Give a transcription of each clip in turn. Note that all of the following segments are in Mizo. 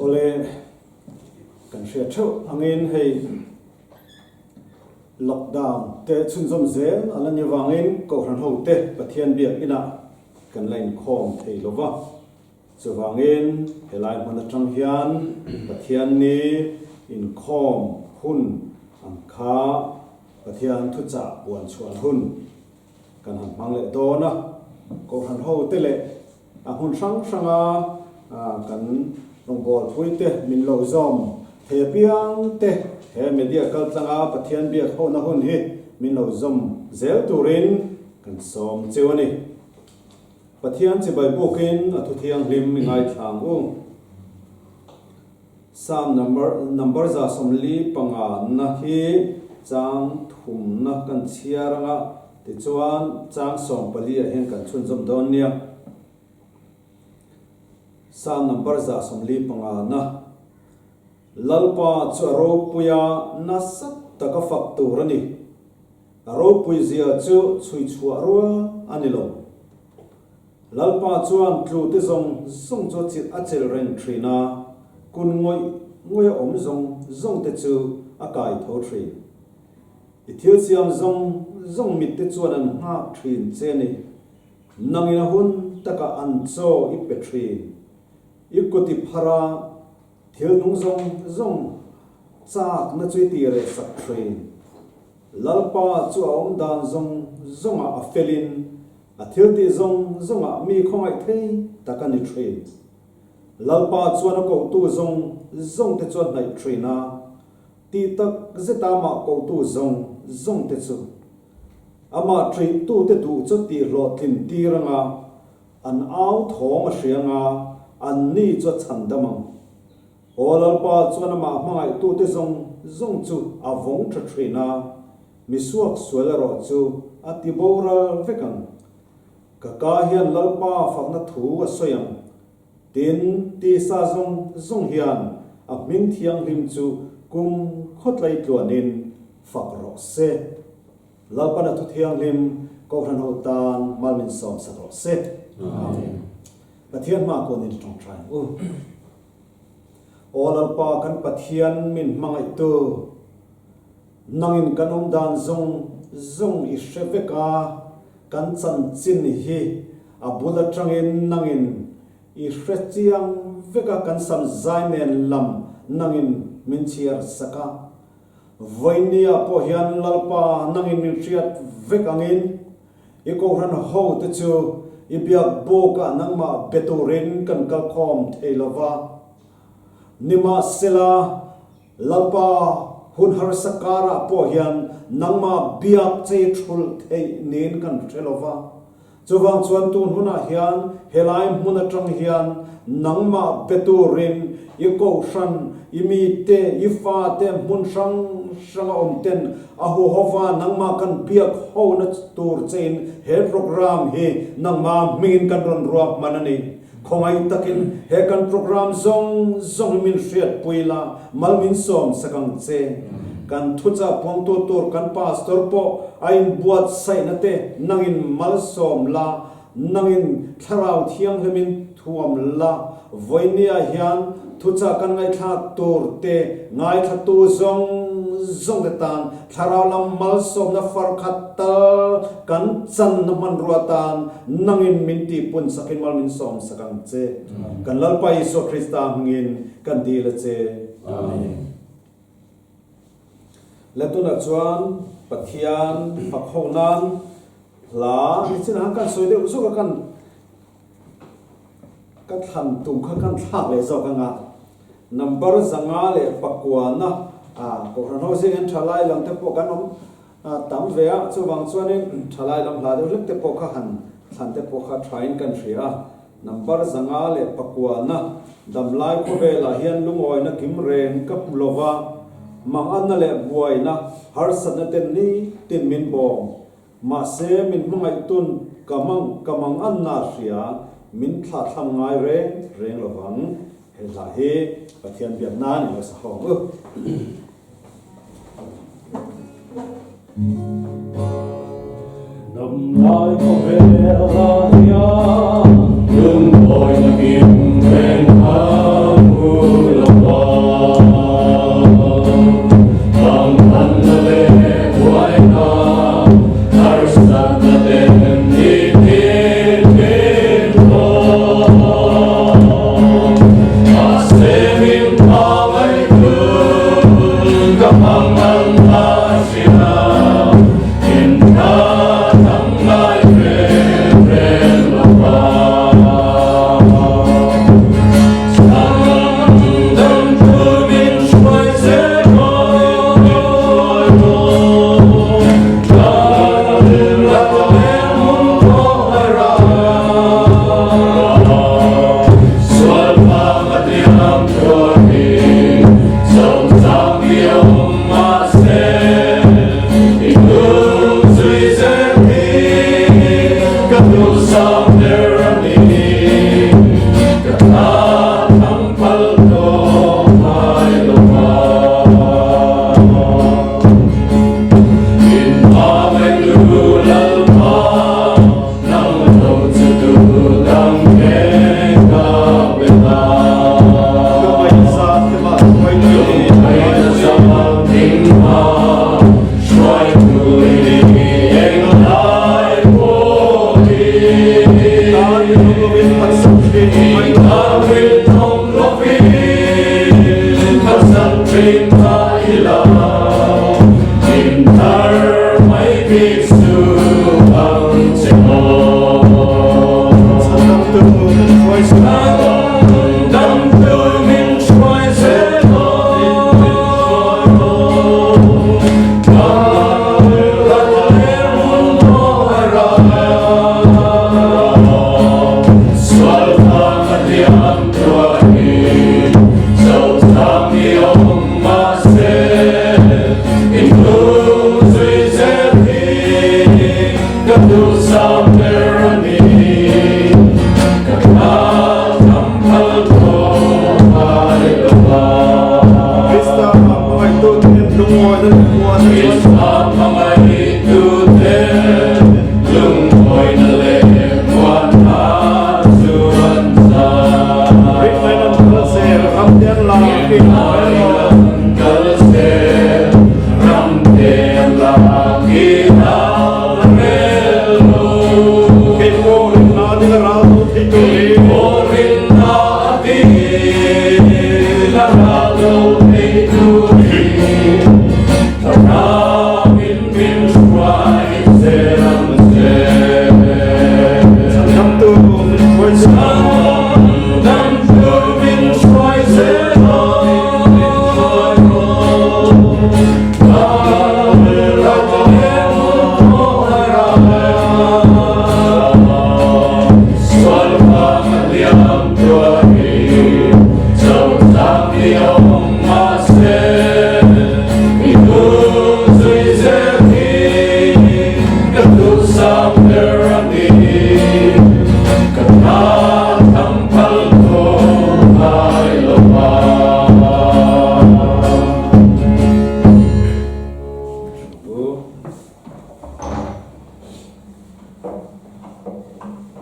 Awle, kan hriat theuh angin hei lockdown te chhunzawm zel a la ni vangin Kohhran ho te Pathian biak inah kan la inkhawm thei lo va. Chuvangin helai hmun atang hian Pathian ni inkhawm hun ang kha Pathian thuchah puan chhuan hun kan han hmang leh dawn a, Kohhran ho te leh a hmun hrang hranga kan rawngbâwl pui te min lo zawm thei apiang te he media kaltlanga Pathian biak hona hun hi min lo zawm zel turin kan sawm cheu a ni. Pathian chibai bukin a thu thianghlim i ngaithla ang u. Psalm number number 145 na hi chang thumna kan chhiar anga tichuan chang 14 ah hian kan chhunzawm dawn nia. Psalm number 145 na Lalpa chu a ropuia nasa taka fak tur a ni. A ropui zia chu chhui chhuah rual a ni lo. Lalpa chuan tlute zawng zawng chu a chilh a chelh reng thin a, kun ngawih ngawih a awm zawng zawng te chu a kai tho thin. I thil siam zawng zawng mit te chuan an nghak thin che ni. Nangin a hun takah an chaw i pe thin. I kut i phar a, thil nung zawng zawng chakna chu i ti reh sak thin. Lalpa chu a awm dan zawng zawngah a felin a thiltih zawng zawngah mi khawngaih thei tak a ni thin. Lalpa chuan a kohtu zawng zawngte chu a hnaih thin a, tih tak zeta amah kohtu zawng zawngte chu amah theihtute duh chu tihhlawhtlin tir anga an au thawng a hria anga anni chu a chhandam ang. Aw Lalpa chuan amah hmangaihtute zawng zawng chu a vawng tha thin a, mi suak sual erawh chu a ti boral vek ang. Ka ka hian Lalpa fakna thu a sawi ang. Tin, tisa zawng zawng hian a hming thianghlim chu kum khawtlai tluanin fak rawh se. Lalpan a thu thianghlim Kohhran ho tan mal min sawmsak rawh se. Amen. Pathian hma kuanin tawngtai ang u. Aw Lalpa kan Pathian min hmangaihtu, nangin kan awm dan zawng zawng i hre vek a, kan chanchin hi a bul atangin nangin i hre chiang vek a, kan sam zai nen lam nangin min chhiar sak a. Vawinia pawh hian Lalpa nangin min hriat vek angin I Kohhran hote chu i biak bukah nangmah be turin kan kalkhawm thei lo va. Nimahsela, Lalpa hun harsa karah pawh hian nangmah biak che i thulh theih niin kan hre lo va. Chuvang chuan tun hunah hian helai hmun atang hian nangmah be turin i Kohhran, i mite, i fate hmun hrang hranga awm ten a huhova nangmah kan biak hona tur chein he program hi nangmah hmingin kan rawn ruak hman a ni. Khawngaih takin he kan program zawng zawng hi min hriatpui la, mal min sawm sak ang che. Kan thuchah puangtu tur kan pastor pawh a inbuatsaihna te nangin malsawm la, Nangin Thlarau Thianghlimin thuam la, vawinia hian thuchah kan ngaihthlak tur te ngaithlatu zawng zawng te tan Thlarau lam malsawmna far khat tal kan channa hmanrua tan nangin min tihpun sakin mal min sawm sak ang che. Kan Lalpa Isua Krista hmingin kan dil a che. Amen. Le tunah chuan Pathian fak ho nan Hla ni chin ah kan sawi deuh zawk a kan ka thlan tum kha kan thlak leh zawk anga number 504 na ah Kohhran ho zing in thalai lam te pawh kan awm tam ve a chuvang chuanin thalai lam hla deuh hlek te pawh kha han thlan te pawh kha tha in kan hria a number 504 na damlai khawvelah hian lungawina kim reng ka hmu lova manganna leh buaina harsatna ten ni tin min bawm. Mahse, min hmangaihtun ka mang ka mang an na hria, min thlahthlam ngai reng reng lo vang. He hla hi Pathian biak nan i lo sa hawng u. Damlai khawvel ah hian lungawina kim reng ka hmu lo.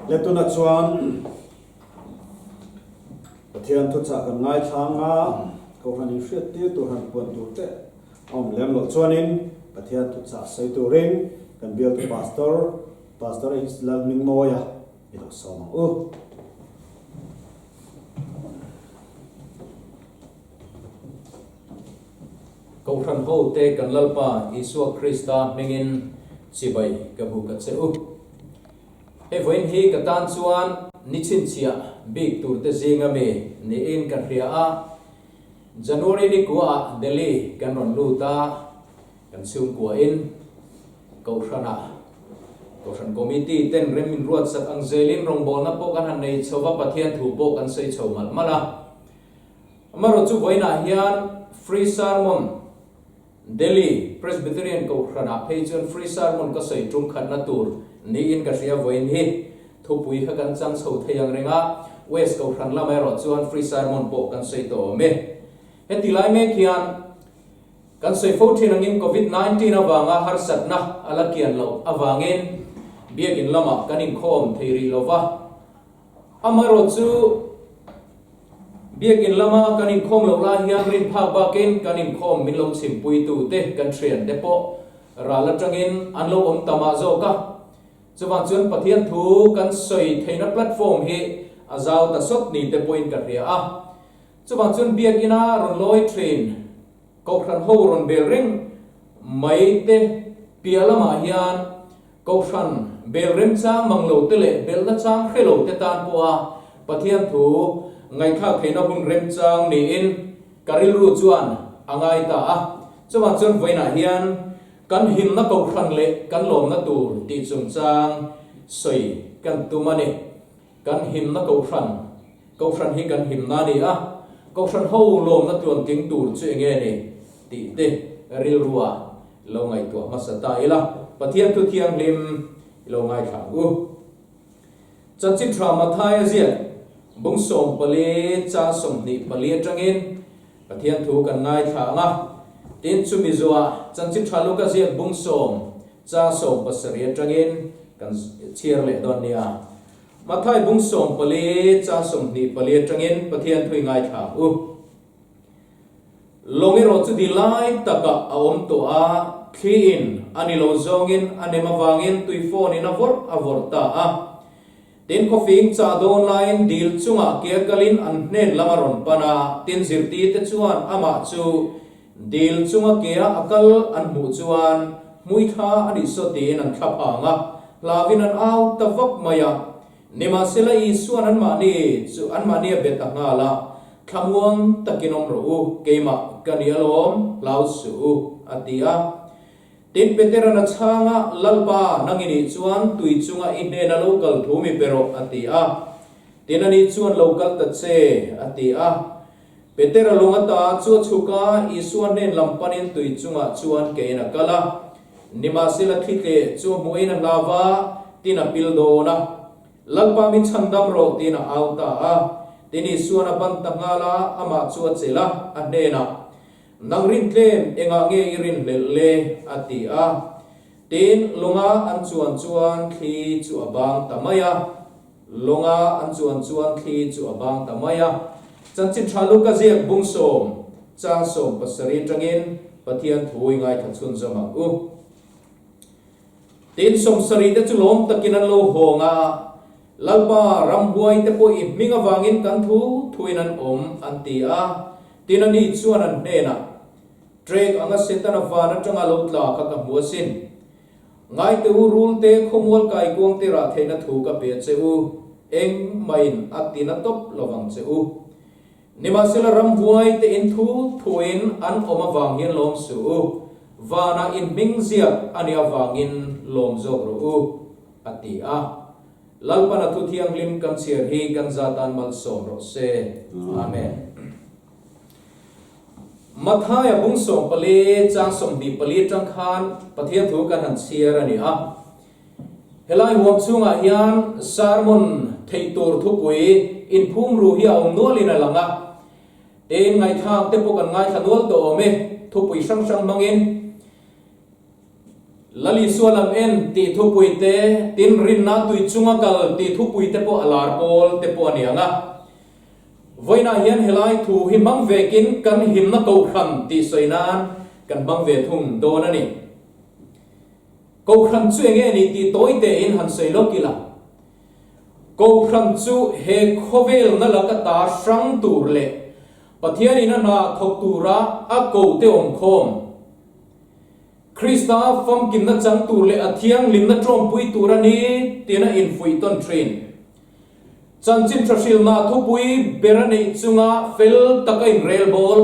Letuna chuan Pathian thuchah kan ngaithlang a, Kohhran inhriattir tur han puan tur te a awm lem loh chuanin Pathian thuchah sawi turin kan bialtu Pastor, Pastor H. Lalhmingmawia i lo sawm ang u. Kohhran hote kan Lalpa Isua Krista hmingin chibai ka buk a che u. Hei vawiin hi ka tan chuan ni chhinchhiah bik turte zinga mi niin ka hria a. January ni kuaah Delhi kan rawn lut a, kan chhungkuain Kohhranah Kohhran Committee ten rem min ruatsak ang zelin rawngbawlna pawh kan han nei chho va, Pathian thu pawh kan sawi chho malh malh a. Amaherawhchu chu vawiinah hian Free Sermon Delhi Presbyterian Kohhranah phei chuan Free Sermon ka sawi tum khatna tur niin ka hria vawiin hi thupui kha kan chang chho thei ang reng a, West Kohhran lamah erawh chuan Free Sermon pawh kan sawi tawh awm e. Heti lai mek hian kan sawi fo thin angin Covid 19 avanga harsatna a la kian loh avangin Biakin lamah kan inkhawm thei rih lova, Amaherawh chu Biakin lama kan inkhawm loh lai hian rin phak bakin kan inkhawm min lo chhimpuitu te kan thian te pawh ral atangin an lo awm ta mah zawk a. Chuvang chuan Pathian thu kan sawi theihna platform hi a zau ta sawt ni te pawhin ka hria a. Chuvang chuan Biakina rawn lawi thin Kohhran ho rawn bel reng mai te piah lamah hian Kohhran bel remchang mang lo te leh belhna chang hre lo te tan pawha Pathian thu ngaihthlak theihna hun remchang niin ka rilru chuan a ngai ta a. Chuvang chuan vawiinah hian kan himna Kohhran leh kan lawmna tur tih chungchang sawi kan tum a ni. Kan himna Kohhran, Kohhran hi kan himna a ni a. Kohhran ho lawmna tluantling tur chu enge ni tih te rilrua lo ngaihtuah hmasa ta ila, Pathian thu thianghlim i lo ngaithla ang u. Chanchin tha Mathaia ziak bung 14 chang 24 atangin Pathian thu kan ngaithla ang a, tin chumi zuah Chanchin tha Luka ziak bung 10 chang 17 atangin kan chhiar leh dawn nia. Mathai bung 14 chang 24 atangin Pathian thu i ngaithla ang u. Lawng erawh chu di lai takah a awm tawh a, thliin a ni lo zawngin a nem avangin tui phone in a vawrh a vawrh ta a. Tin khawfing chah dawn laiin dil chungah ke kalin an hnen lam a rawn pan a, tin zirtirte chuan amah chu dil chunga kea a kal an hmuh chuan hmuithla a nih saw tiin an thla phang a, hlauin an au ta vak mai a. Nimahsela Isua'n anmahni chu anmahni a bet a nghal a, Thlamuang takin awm rawh u, keimah ka ni alawm, hlau suh u, a ti a. Tin, Petera'n a chhang a, Lalpa, nang i nih chuan tui chunga i hnena lo kal thu mi pe rawh, a ti a. Tin, ani chuan lo kal ta che, a ti a. Petera lung ata chu a chhuk a, Isua hnen lam panin tui chungah chuan kein a kal a. Nimahsela thli tleh chu a hmuhin a hlau va, tin a pil dawn a. Lalpa min chhandam rawh tiin a au ta a. Tin Isuan a ban ta nghal a, amah chu a chelh a, a hnenah, Nang rin tlem, engah nge i rin hlelh le? a ti a. Tin, lunga an chuan chuan thli chu a bang ta mai a. Lunga an chuan chuan thli chu a bang ta mai a. Chanchin tha Luka ziak bung 10, chang 17 atangin Pathian thu i ngaithla chhunzawm ang u. Tin, 70 te chu lawm takin an lo hawng a, Lalpa, ramhuai te pawh i hming avangin kan thu thuin an awm, an ti a. Tin, ani chuan an hnenah, Trek anga Setana van atanga lo tla kha ka hmu asin. Ngai te u, rul te, khawmual kaikuang te rah theihna thu ka pe che u, eng maiin a tina tawp lovang che u. Nimahsela ramhuai te in thu thuin an awm avang hian lawm suh u, vanah in hming ziak a nih avangin lawm zawk rawh u, a ti a. Lalpan a thu thianghlim kan chhiar hi kan za tan malsawm rawh se. Amen. Mathaia bung 14 chang 24 atang khan Pathian thu kan han chhiar a ni a. Helai huam chhungah hian sermon theih tur thupui inphum ru hi a awm nualin a lang a. Tin, ngaihthlak te pawh kan ngaithla nual tawh awm e, thupui hrang hrang hmangin. Lal Isua lam en tih thupui te, tin rinna tui chunga kal tih thupui te pawh a lar pawl te pawh a ni ang a. Vawiinah hian helai thu hi hmang vekin kan himna kohhran tih sawi nan kan hmang ve thung dawn a ni. Kohhran chu enge ni tih tawi tein han sawi lawk ila. Kohhran chu he khawvelna laka ta hrang tur leh Pathianin a hna thawk tura a ko te awm khawm. Krista famkimna chang tur leh a thianghlimna tawmpui tur a ni tiin a infuih tawn thin. Chanchin tha hrilhna thupui ber a neih chunga fel taka inrelbawl,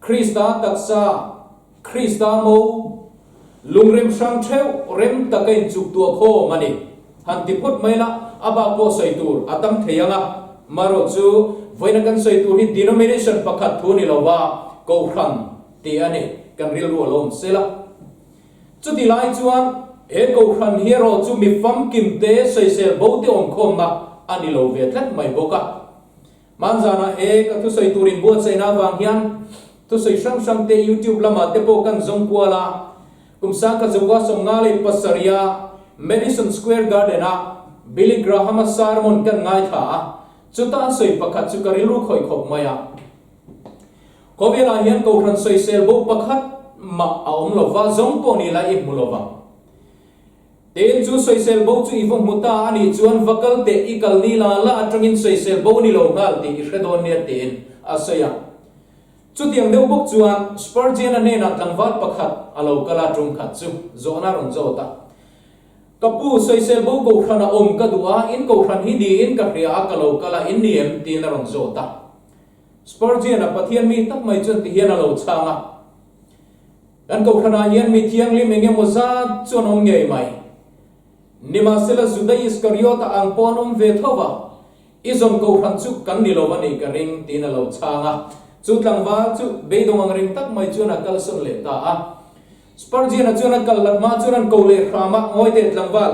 Krista taksa, Krista mo, lungrem hrang theuh rem taka inchuk tuah khawm a ni. Han ti phawt mai la, a bak pawh sawi tur a tam thei ang a, marawh chu vawiina kan sawi tur hi denomination pakhat thu ni lova Kohhran tih a ni, kan rilru a lo awm sel a. Chuti lai chuan he Kohhran hi erawh chu mi famkim te sawisel bo te awmkhawmna a ni lo ve tlat mai bawk a. Hmanzanah he ka thusawi tur inbuatsaihna avang hian thusawi hrang hrang te YouTube lamah te pawh kan zawng kual a. Kum sangkhat zakua 57 a Madison Square Garden-a Billy Graham-a sermon kan ngaithla a, chuta an sawi pakhat chu ka rilru khawih khawp mai a. Khawvelah hian Kohhran sawisel bo pakhat mah a awm lo va, zawng pawh ni la i hmu lo vang. Tin, chu sawisel bo chu i va hmu ta a nih chuan va kal teh i kal ni la la atangin sawisel bo ni lo nghal tih i hre dawn nia tiin a sawi a. Chutiang deuh bawk chuan Spurgeon-a hnenah tlangval pakhat a lo kal a, tum khat chu zawhna a rawn zawt a. Ka pu, sawisel bo Kohhran a awm ka duh a, in Kohhran hi niin ka hria a, ka lo kal a, in ni em? tiin a rawn zawt a. Spurgeon-a Pathian mi tak mai chuan tihian a lo chhang a, Kan Kohhranah hian mi thianghlim eng emaw zat chu an awm ngei mai. Nimahsela Juda Iskariota ang pawh an awm ve tho va. I zawn kohhran chu kan ni lo a nih ka ring, tiin a lo chhang a. Chu tlangval chu beidawng ang reng tak mai chuan a kalsawn leh ta a. Spurgeon-a chuan a kal hlat hma chuan an ko leh hram a, Ngawi teh tlangval,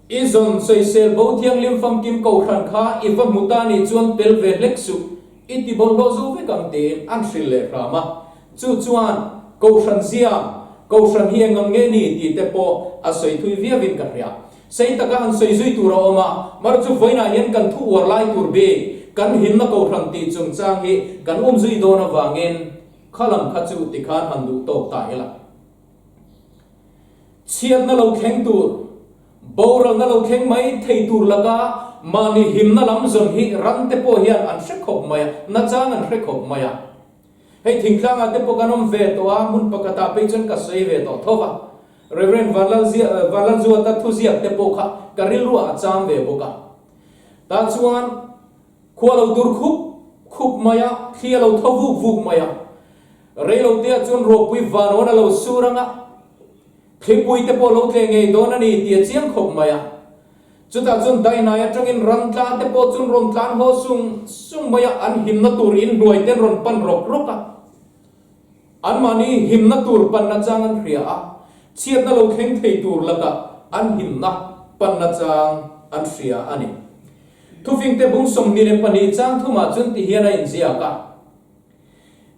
i zawn sawisel bo thianghlim famkim kohhran kha i va hmu ta nih chuan tel ve hlek suh, i ti bawlhhlawh zo vek ang, tiin an hrilh leh hram a. Chu chuan kohhran zia, kohhran hi eng ang nge ni tih te pawh a sawi thui viauin ka hria. Sei taka han sawi zui tur a awm a, mar chu vawiinah hian kan thu uar lai tur bik, kan himna kohhran tih chungchang hi kan um zui dawn avangin kha lam kha chu tikhan han duh tawk ta ila. Chhiatna lo thleng tur, boralna lo thleng mai thei tur laka mahni himna lam zawn hi ram te pawh hian an hre khawp mai a, nachang an hre khawp mai a. Hei thingtlangah te pawh kan awm ve tawh a, hmun pakhatah phei chuan ka sawi ve tawh tho va. Rev. Vanlalzuata thuziak te pawh kha ka rilruah a cham ve bawk a. Tah chuan khua lo dur khup khup mai a, thli a lo tho vuk vuk mai a. Reiloteah chuan ruahpui vanawn a lo sur ang a, thlipui te pawh lo tleh ngei dawn a ni tih a chiang khawp mai a. Chutah chuan dainai atangin ram tla te pawh chuan rawn tlan haw sung sung mai a, an himna tur inhnuai ten rawn pan rawk rawk a. Anmahni himna tur panna chang an hria a, chhiatna lo thleng thei tur lakah an himna panna chang an hria a ni. Thufingte bung 22 chang thumah chuan tihian a inziak a.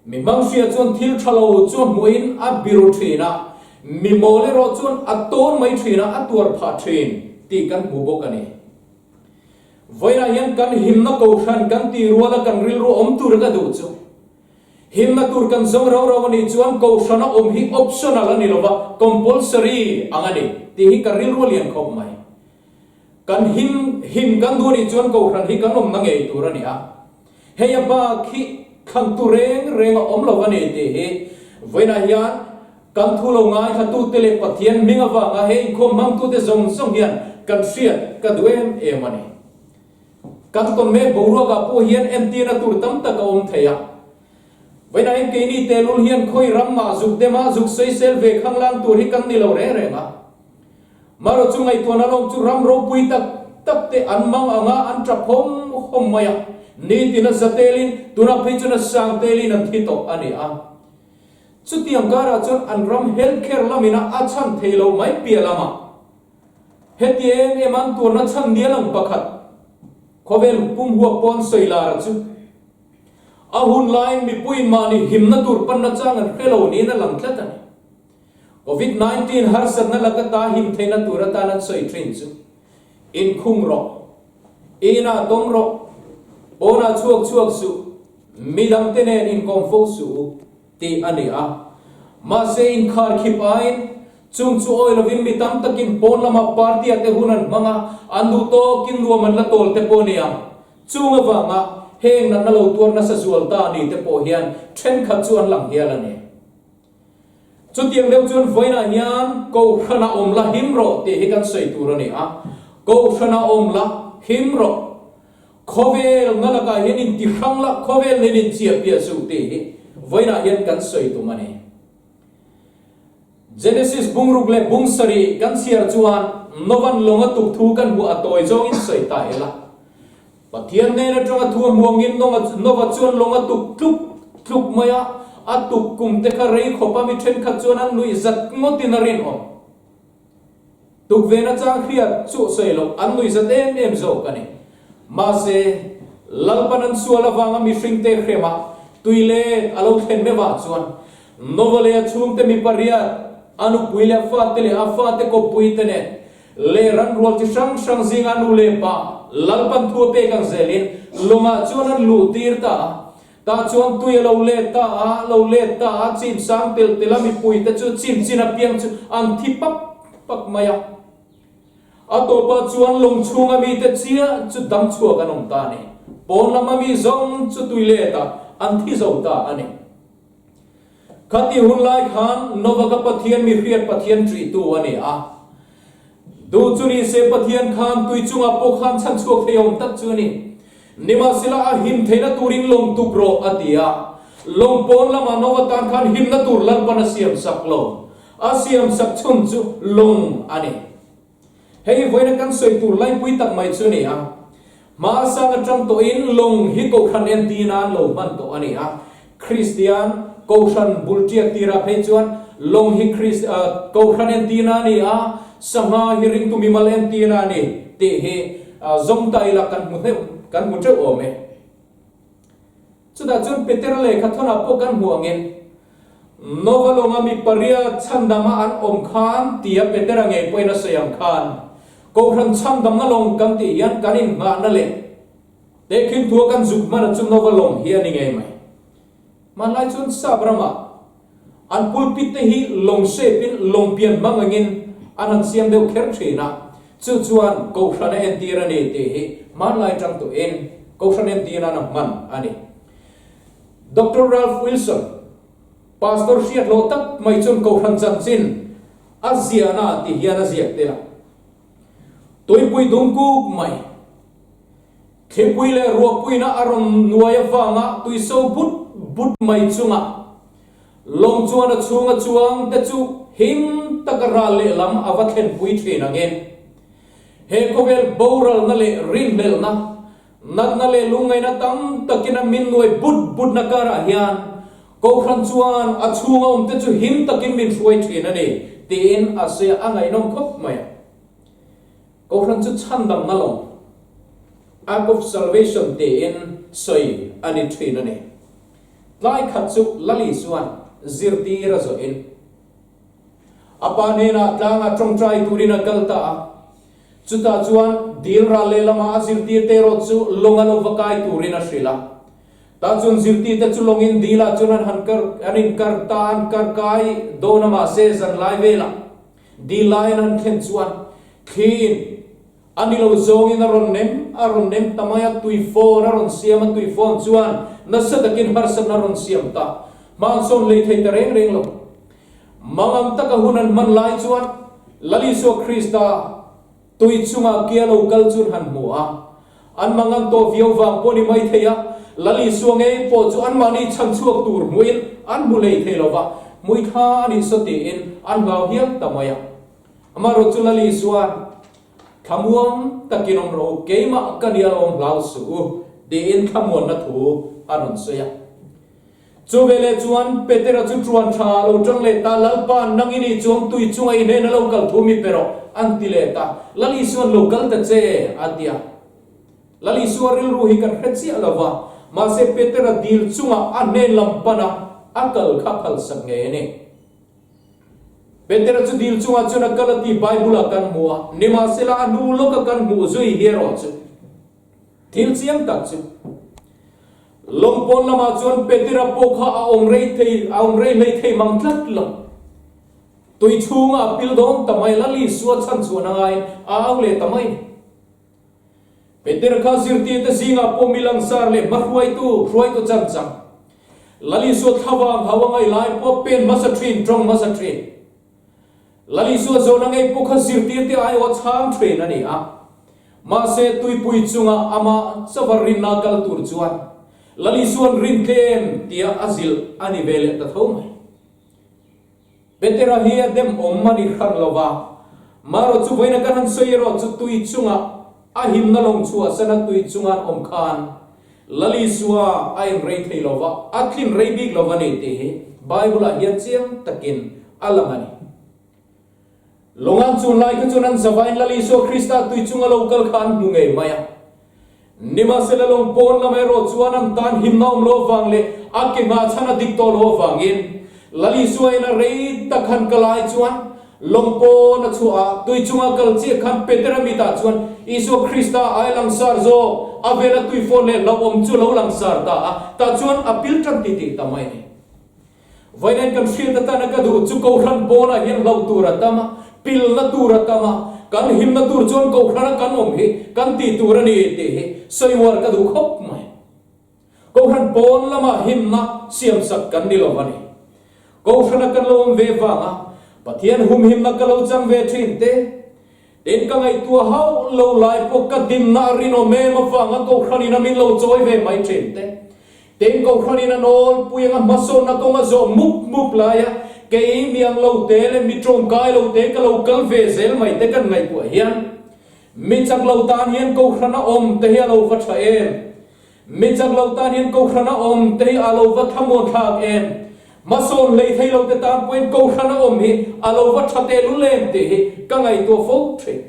Mi hmanghria chuan thil tha lo chu a hmuhin a biru thin a, mi mawl erawh chuan a tawn mai thin a, a tuar phah thin tih kan hmu bawk a ni. Vawiinah hian kan himna kohhran kan tih ruala kan rilru awm tur ka duh chu, himna tur kan zawng rau rau a nih chuan kohhrana awm hi optional a ni lova, compulsory ang a ni tih hi ka rilru a lian khawp mai. Kan him him kan duh a nih chuan kohhran hi kan awmna ngei tur a ni a. Hei a bak hi thlantu reng reng a awm lo a ni tih hi vawiinah hian kan thu lo ngaithlatute leh Pathian hming avanga he inkhawm hmangtute zawng zawng hian kan hriat ka duh em em a ni. Kan tawn mek boruakah pawh hian entirna tur tam tak a awm thei a. Vawiinah hian keini tehlul hian khawi ram mah zuk dema zuk sawisel ve khanglang tur hi kan ni lo reng reng a. Marawh chu ngaihtuahna lawm chu ram ropui tak tak te an mang ang a, an tap hawm hawm mai a. Nitin a za telin, tunah phei chuan a sang telin an thi tawh a ni a. Chutiang karah chuan an ram health care lamin a a chhan thei lo mai piah lamah heti em em an tuarna chhan nia lang pakhat khawvel pum huap pawn sawi lara chu a hun laiin mipuiin mahni himna tur panna chang an hre lo niin a lang tlat a ni. Covid 19 harsatna laka ta him theihna tur atan an sawi thin chu, Inkhung rawh, inah tawm rawh, pawnah chhuak chhuak suh, midangte nen inkawm fo suh u, tih a ni a. Mahse inkhar khip aiin chung chu awi lovin mi tam takin pawn lama party-ah te hun an hmang a, an duh tawkin nuam an la tawl te pawh a ni ang. Chung avanga heng natna lo tuar nasa zual ta ni te pawh hian thenkhat chu an lang hial a ni. Chutiang deuh chuan vawiinah hian Kohhrana awm la him rawh tih hi kan sawi tur a ni a, Kohhrana awm la him rawh, khawvel na lakah hian intihrang la, khawvel nen inchiah piah suh tih hi vawiinah hian kan sawi tum a ni. Genesis bungruk leh bung sarih kan chhiar chuan Novan lawng a tuk thu kan hmuh a tawi zawngin sawi ta ila. Pathian hnen atanga thu a hmuangin Nova chuan lawng a tuk tluk tluk mai a, a tuk kum te kha rei khawp a mi thenkhat chuan an nuih zat ngawtin a rinawm. Tuk ve na chang hriat chu sawi loh an nuih zat em em zawk a ni. Mahse, Lalpan an sual avanga mihringte hrema tui let a lo thlen meuhah chuan Nova leh a chhungte mi pariat, a nupui leh a fate leh a fate kawppui te nen Leh ran rual chi hrang hrang zinga nu leh pa Lalpan thu a pek ang zelin lawngah chuan an luh tir ta a. Tah chuan tui a lo let ta a, lo let ta a, chim sang tel tel a mipui te chu chim chin apiang chu an thi pak pak mai a. A tawpah chuan lawng chhunga mite chiah chu dam chhuak an awm ta a ni. Pawn lama mi zawng chu tui let a, an thi zo ta a ni. Khati hun lai khan Nova ka Pathian mi hriat Pathian ṭihtu a ni a. Duh chu ni se Pathian khan tui chungah pawh khan chhan chhuak thei awm tak chu a ni. Nimahsela a him theihna turin lawng tuk rawh a ti a. Lawng pawn lamah Nova tan khan himna tur Lalpan a siam sak lo. A siam sak chhun chu lawng a ni. Hei vawiina kan sawi tur laipui tak mai chu a ni a. Hmasang atang tawhin lawng hi Kohhran entir nan lo hman tawh a ni a. Kristian Kohhran bul tiak tirah phei chuan lawng hi Kohhran entirna a ni a, sangha hi ringtu mimal entirna a ni tih hi zawng ta ila kan hmu hneuh kan hmu teuh awm e. Chutah chuan Petera lehkha thawnah pawh kan hmu angin Nova lawnga mi pariat chhandama an awm khan tia Petera ngei pawhin a sawi ang khan Kohhran chhandamna lawng kan tih hian kan innghahna leh Tehkhin thua kan zuk hman a chu Nova lawng hi a ni ngei mai. Hmanlai chuan sap ramah an pulpit te hi lawng shape in lawng pian hmang angin an han siam deuh kher thin a, chu chuan Kohhran a entir a ni tih hi hmanlai tang tawhin Kohhran entir nan a hman a ni. Doctor Ralph Wilson, Pastor hriat hlawh tak mai chuan Kohhran chanchin a ziahna ti hian a ziak tel a, Tuipui dum kuk mai. Thlipui leh ruahpuina a rawn nuai avanga tui so but but mai chunga lawng chuan a chhunga chuang te chu him taka ral lehlam a va thlenpui thin angin he khawvel boralna leh rinhlelhna, natna leh lungngaihna tam takin a min nuai but butna karah hian Kohhran chuan a chhunga awm te chu him takin min hruai thin a ni tiin a sawi a, a ngaihnawm khawp mai a. Kohhran chu chhandamna lawng, Ark of Salvation tiin sawi a ni thin a ni. Tlai khat chu Lali chuan zirtir a zawhin a pa hnenah tlangah tawngtai turin a kal ta a. Chutah chuan dil ral lehlamah a zirtirte erawh chu lawng a lo va kai turin a hrilh a. Tah chuan zirtirte chu lawngin dilah chuan an han kar an inkar ta an kar kai dawn a mahse zanlai velah Dil laiin an thlen chuan thliin a ni lo zawngin a rawn nem, a rawn nem ta mai a, tuifawn a rawn siam a, tuifawn chuan nasa takin harsatna a rawn siam ta. Hmansawn lei thei ta reng reng lo. Mangang taka hun an hman lai chuan Lal Isua Krista Tui chungah kia lo kal chun han hmu a, an mangang tawh viau vang pawh ni mai thei a, Lal Isua ngei pawh chu anmahni chhan chhuak tur hmuhin an hmu hlei thei lo va, hmui thla a nih saw tiin an hlau hial ta mai a. Amaherawhchu Lal Isua'n, Thlamuang takin awm rawh u, keimah ka nia lo awm hlau suh u, tiin thlamuanna thu a rawn sawi a. Chu veleh chuan Petera chu ṭuan ṭha a lo ṭang leh ta, Lalpa, nang i nih chuan tui chunga i hnena lo kal thu mi pe rawh, an ti leh ta. Lal Isua'n lo kal ta che, a ti a. Lal Isua rilru hi kan hre chiah lo va, mahse Petera dil chunga a hnen lam pana a kal kha phalsak ngei a ni. Petera chu dil chungah chuan a kal a tih Bible-ah kan hmu a, nimahsela a hnu lawka kan hmuh zui hi erawh chu thil chiang tak chu Lawng pawn lamah chuan Petera pawh kha a awm rei thei, a awm rei hlei thei mang tlat lo. Tui chhunga a pil dawn ta mai, Lal Isua chhan chhuah na ngaiin a au leh ta mai ni. Petera kha zirtirte zingah pawh mi langsar leh hmahruaitu, hruaitu chan chang. Lal Isua thlavang hau a ngaih lai pawh pen hmasa thin, tawng hmasa thin. Lal Isua zawhna ngei pawh kha zirtirte aiawh chhang thin a ni a. Mahse, tuipui chunga amah chauha rinna kal tur chuan Lal Isua'n rin tlem tia a zilh a ni ve leh ta tho mai. Petera hi a dem awm a ni hran lo va, marawh chu vawiina kan han sawi erawh chu tui chunga a himna lawng chhuahsana tui chunga an awm khan Lal Isua a inrei thei lo va, a tlin rei bik lo va ni tih hi Bible-ah hian chiang takin a lang a ni. Lawngan chun lai kha chuan an zavain Lal Isua Krista tui chunga lo kal kha an hmu ngei mai a. Nimahsela lawng pawn lam erawh chuan an tan himna awm lo avang leh a ke nghah chhan a dik tawh lo avangin Lal Isua in a rei tak han kal ai chuan lawng pawn a chhuah a, tui chunga kal chiah khan Petera mitah chuan Isua Krista ai langsar zawk a vela tui fawn leh hlauhawm chu lo langsar ta a, tah chuan a pil tan titih ta mai a ni. Vawiin kan hriat atana ka duh chu Kohhran pawnah hian hlauh tur a tam a, pilna tur a tam a, kan himna tur chuan Kohhrana kan awm hi kan tih tur a ni tih hi sawi uar ka duh khawp mai. Kohhran pawn lama himna siamsak kan ni lo a ni. Kohhrana kan lo awm ve vanga Pathian humhimna ka lo chang ve thin te, tin ka ngaihtuah hauh lo lai pawh ka dimna a rinawm em avanga Kohhranin a min lo chawi ve mai thin te, Tin Kohhranin a nawlpui anga hmasawnna kawng a zawh mup mup laia kei mi ang lo te leh mi tawngkai lo te ka lo kal ve zel mai te kan ngaihtuah hian. Mi chak lo tan hian Kohhrana awm te hi a lo va tha em? Mi chak lo tan hian Kohhrana awm te hi a lo va thlamuan thlak em? Hmasawn hlei thei lo te tan pawhin Kohhrana awm hi a lo va tha tehlul em tih hi ka ngaihtuah fo thin.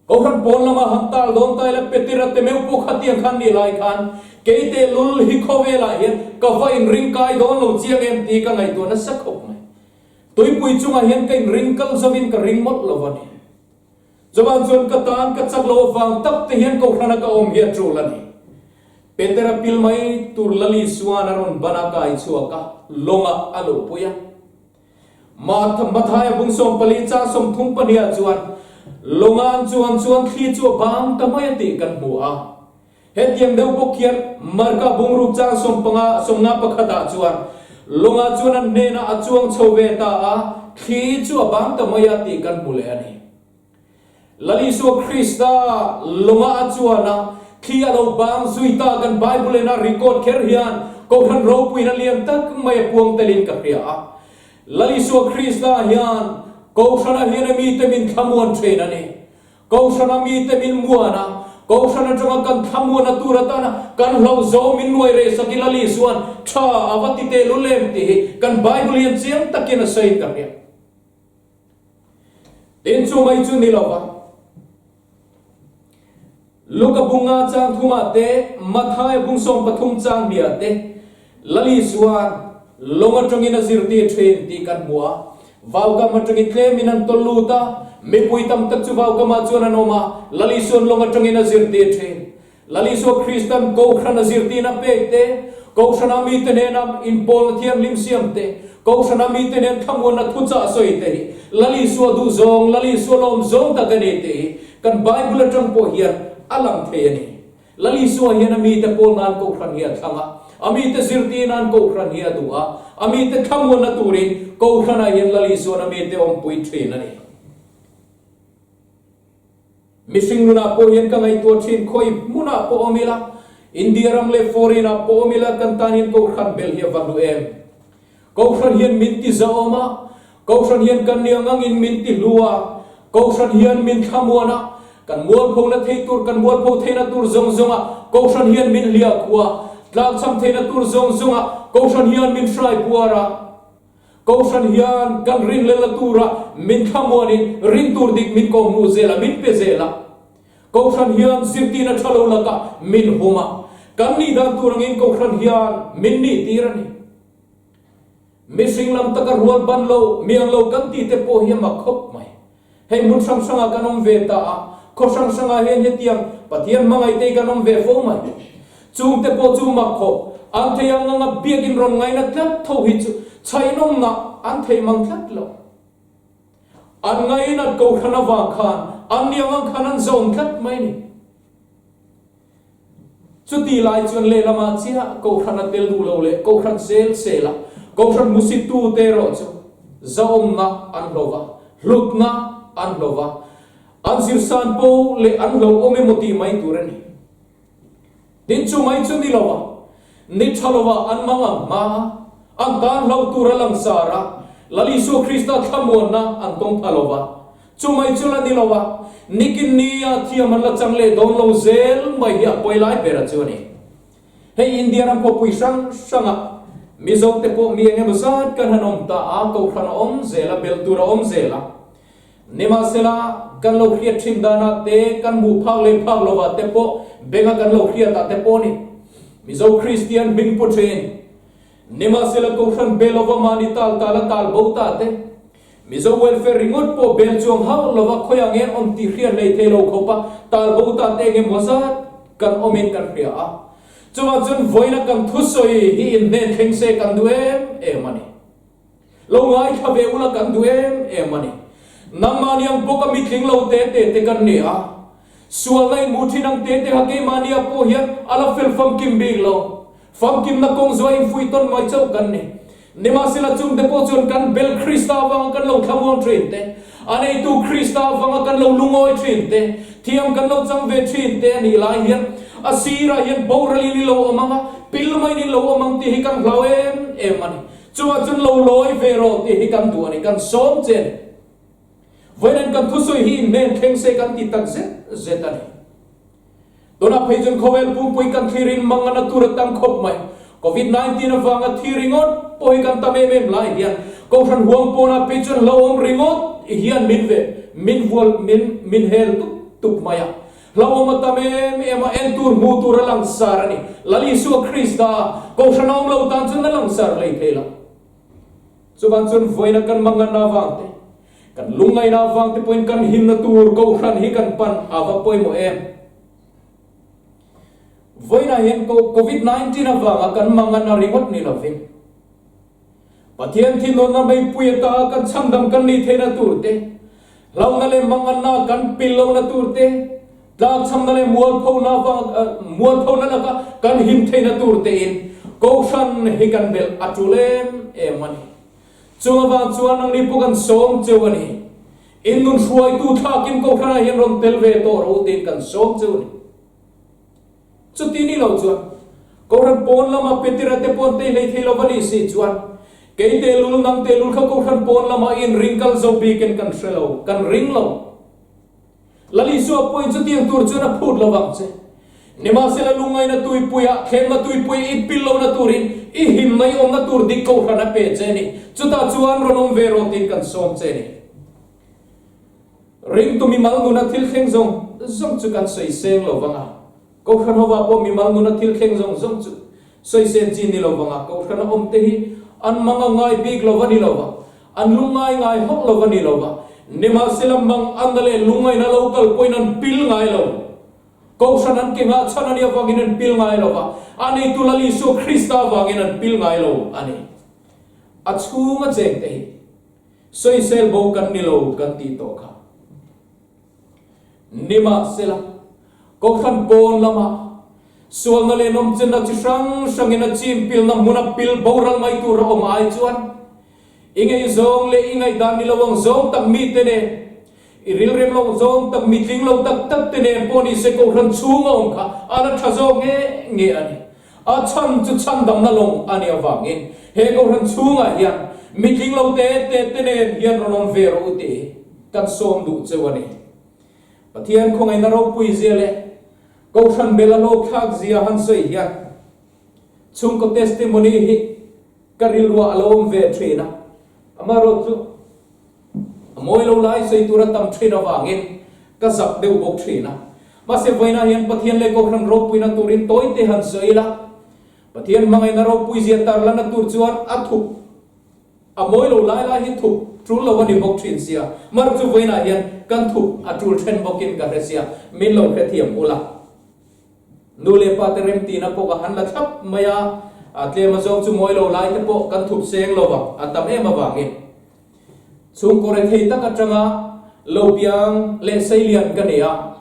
Kohhran pawn lama han tal dawn ta ila Petera te meuh pawh khatiang khan ni lai khan kei tehlul hi khawvelah hian ka va inring kai dawn lo chiang em tih ka ngaihtuah nasa khawp mai. Tuipui chungah hian ka inring kal zovin ka ring mawlh lo a ni. Chuvang chuan ka tan ka chak lo avang tak te hian Kohhrana ka awm hi a tul a ni. Petera pil mai tur Lali Suan a rawn ban a kai chhuak a, lawngah a luhpui a. Mathaia bung 14 chang 32 ah chuan lawnga an chuan chuan thli chu a bang ta mai a tih kan hmu a. Hetiang deuh bawk hian Marka bungruk chang 15, 51 ah chuan lawngah chuan an hnenah a chuang chho ve ta a, thli chu a bang ta mai a tih kan hmu leh a ni. Lal Isua Krista lawngah a chuan a, thli a lo bang zui ta kan Bible in a record kher hian Kohhran ropuina lian tak mai a puang telin ka hria a. Lal Isua Krista hian Kohhranah hian a mite min thlamuan thin a ni. Kohhrana mite min muan a, Kohhran atanga kan thlamuana tur atana kan hlauh zo min nuai reh sak ila Li chuan tha a va ti teh lul em tih hi kan Bible hian chiang takin a sawiin ka hria. Tin chu mai chu ni lova, Luka bunga chang thumah te, Mathaia bung 13 chang hniah te, Lali chuan lawng atangin a zirtir thin tih kan hmu a. Vaukam atangin tlemin an tawlh lut a, mipui tam tak chu vaukamah chuan an awm a, Lali chuan lawng atangin a zirtir thin. Lal Isua Kristan Kohhran a zirtirna pek te, Kohhrana mite nena inpawlna thianghlim siam te, Kohhrana mite nen thlamuanna thuchah sawi te hi Lal Isua duhzawng, Lal Isua lawmzawng tak a ni tih hi kan Bible atang pawh hian a lang thei a ni. Lal Isua hian a mite pawl nan Kohhran hi a thlang a, a mite zirtir nan Kohhran hi a duh a, a mite thlamuanna turin Kohhranah hian Lal Isua'n a mite awmpui thin a ni. Mihring nunah pawh hian ka ngaihtuah thin, khawi hmunah pawh awm ila, India ram leh foreign ah pawh awm ila kan tan hian Kohhran bel hi a va hlu em. Kohhran hian min ti zahawm a, Kohhran hian kan ni ang angin min ti hlu a, Kohhran hian min thlamuan a, kan mualphona thei tur, kan mualpho theihna tur zawng zawng ah Kohhran hian min hliah khua, tlakchham theihna tur zawng zawng ah Kohhran hian min hrai puar a. Kohhran hian kan rinhlelna tura min thlamuanin rin tur dik min kawmhmuh zel a, min pe zel a. Kohhran hian zirtirna tha lo lakah min hum a, kan nih dan tur angin Kohhran hian min nih tir a ni. Mihring lam taka rual ban lo, miang lo kan tih te pawh hi a mak khawp mai. Hei hmun hrang hrangah kan awm ve ta a, khaw hrang hrangah hian hetiang Pathian hmangaih te hi kan awm ve fo mai. Chungte pawh chu mak khawp, an thei ang anga biakin rawn ngaina tlat tho hi chu chhainawmna an thei mang tlat lo. An ngainat kohhran avang khan an ni ang ang khan an zawm tlat mai ni. Chuti lai chuan lehlamah chiah Kohhran a tel duh lo leh Kohhran sel sela Kohhran hmusittute erawh chu zahawmna an hlo va, hlutna an hlo va, an zirsan po leh an hlo awm emaw tih mai tur a ni. Tin chu mai chu ni lo va, ni tha lova an mang ang hma a, an tan hlo tur a langsar a, Lal Isua Krista thlamuanna an tawng pha lo va, Chu mai chu la ni lo a, nikin nia thiam an la chang leh dawn lo zel mai hi a pawi lai ber a chu a ni. Hei India ram khawpui hrang hranga Mizo te pawh mi eng emaw zat kan han awm ta a, Kohhran a awm zel a, belh tur a awm zel a. Nimahsela, kan lo hriat thin danah te, kan hmuh phak leh phak lovah te pawh benga kan lo hriatah te pawh ni. Mizo Kristian hming pu thin. Nimahsela Kohhran bel lova mahni tal tal a tal bo ta te, Mizo welfare ringawt pawh bel chuang hauh lova khawiah nge awm tih hriat hlei thei lo khawpa tal bo ta te eng emaw zat kan awmin kan hria a. Chuvang chuan vawiina kan thusawi hi inhnen thleng se kan duh em em a ni. Lo ngaithla ve ula kan duh em em a ni. Nangmahni ang bawka mitling lo te te te kan ni a. Sualna inhmuh thin ang te te kha keimahnia pawh hian a la fel famkim bik lo. Famkimna kawng zuai infuih tawn mai chauh kan ni. Nimahsela chungte pawh chuan kan bel Krista avanga kan lo thlamuang thin te, a neitu Krista avanga kan lo lungawi thin te, thiam kan lo chang ve thin te a nih lai hian a sirah hian boralin i lo awm ang a, pil maiin i lo awm ang tih hi kan hlau em em a ni. Chungah chuan lo lawi ve rawh tih hi kan duh a ni, kan sawm che a ni. Vawiin kan thusawi hi inhnen thleng se kan ti tak zet zet a ni. Tunah phei chuan khawvel pumpui kan thlir in mangana tur a tam khawp mai. Covid 19 avanga thi ringawt pawh hi kan tam em em lai hian Kohhran huang pawnah phei chuan hlauhawm ringawt hian min ve min vual min min hel tup tup mai a. Hlauhawm a tam em em a, en tur hmuh tur a langsar a ni. Lal Isua Krista Kohhran a awm lo tan chuan a langsar hlei thei lo. Chuvang chuan vawiina kan manganna avang te, kan lungngaihna avang te pawhin kan himna tur Kohhran hi kan pan a va pawimawh em? Vawiinah hian Covid 19 avanga kan manganna ringawt ni lovin, Pathian thinurna meipui ata kan chhandam kan nih theihna tur te, hlauhna leh manganna kan pil lohna tur te, Tlakchhamna leh mualphona mualphona laka kan him theihna tur tein Kohhran hi kan belh a tul em em a ni. Chung avang chuan nangni pawh kan sawm cheu a ni. In nun hruaitu thlakin Kohhranah hian rawn tel ve tawh rawh u tiin kan sawm cheu a ni. Chuti ni lo chuan Kohhran pawn lama Petera te pawn tei hlei thei lo va nih si chuan kei tehlul nang tehlul kha Kohhran pawn lama in ring kal zo bikin kan hre lo, kan ring lo. Lal Isua pawhin chutiang tur chuan a phut lo vang che. Nimahsela lungngaihna tuipuiah, thlemna tuipui i pil lohna turin i himna i awmna tur dik kohhran a pe che a ni. Chutah chuan rawn awm ve rawh tiin kan sawm che a ni. Ringtu mimal nuna thil thleng zawng zawng chu kan sawi seng lo vang a. Kohhran hovah pawh mimal nuna thil thleng zawng zawng chu sawi sen chi ni lo vanga Kohhrana awmte hi an mang a ngai bik lo va ni lo va, an lungngai ngai hauh lo va ni lo va, nimahsela mang anna leh lungngaihna lo kal pawhin an pil ngai lo. Kohhran an ke nghah chhan a nih avangin an pil ngai lo va, a neitu Lal Isua Krista avangin an pil ngai lo a ni. A chhunga chengte hi sawisel bo kan ni lo kan tih tawh kha. Nimahsela, Kohhran pawn lama sualna leh nawmchenna chi hrang hrangin a chim pilna hmuna pil boral mai tur a awm ai chuan i ngaihzawng leh i ngaihdan ni lo ang zawng tak mite nen, i rilrem lo zawng tak mi tling lo tak tak te nen pawh nise Kohhran chhunga awm kha a la tha zawk nge nge a ni. A chhan chu chhandamna lawng a nih avangin he Kohhran chhungah hian mi tling lo te te te nen hian rawn awm ve rawh u tih kan sawm duh cheu a ni. Pathian khawngaihna ropui zia leh Kohhran bel a hlawkthlak zia han sawi hian chhungkaw testimony hi ka rilruah a lo awm ve thin a, amaherawhchu chu a mawi lo lai sawi tur a tam thin avangin ka zak deuh bawk thin a. Mahse vawiinah hian Pathian leh Kohhran ropuina turin tawite han sawi ila, Pathian hmangaihna ropui zia tarlanna tur chuan a thup A mawi lo lai lai hi thup tul lo a ni bawk thin sia, mar chu vawiinah hian kan thup a tul then bawkin ka hre sia, min lo hrethiam ula. Nu leh pa te remtina pawh ka han la thlap mai a, a tlem a zawng chu mawi lo lai te pawh kan thup seng lo vang, a tam em avangin. Chhungkaw rethei tak atanga lo piang leh seilian ka ni a.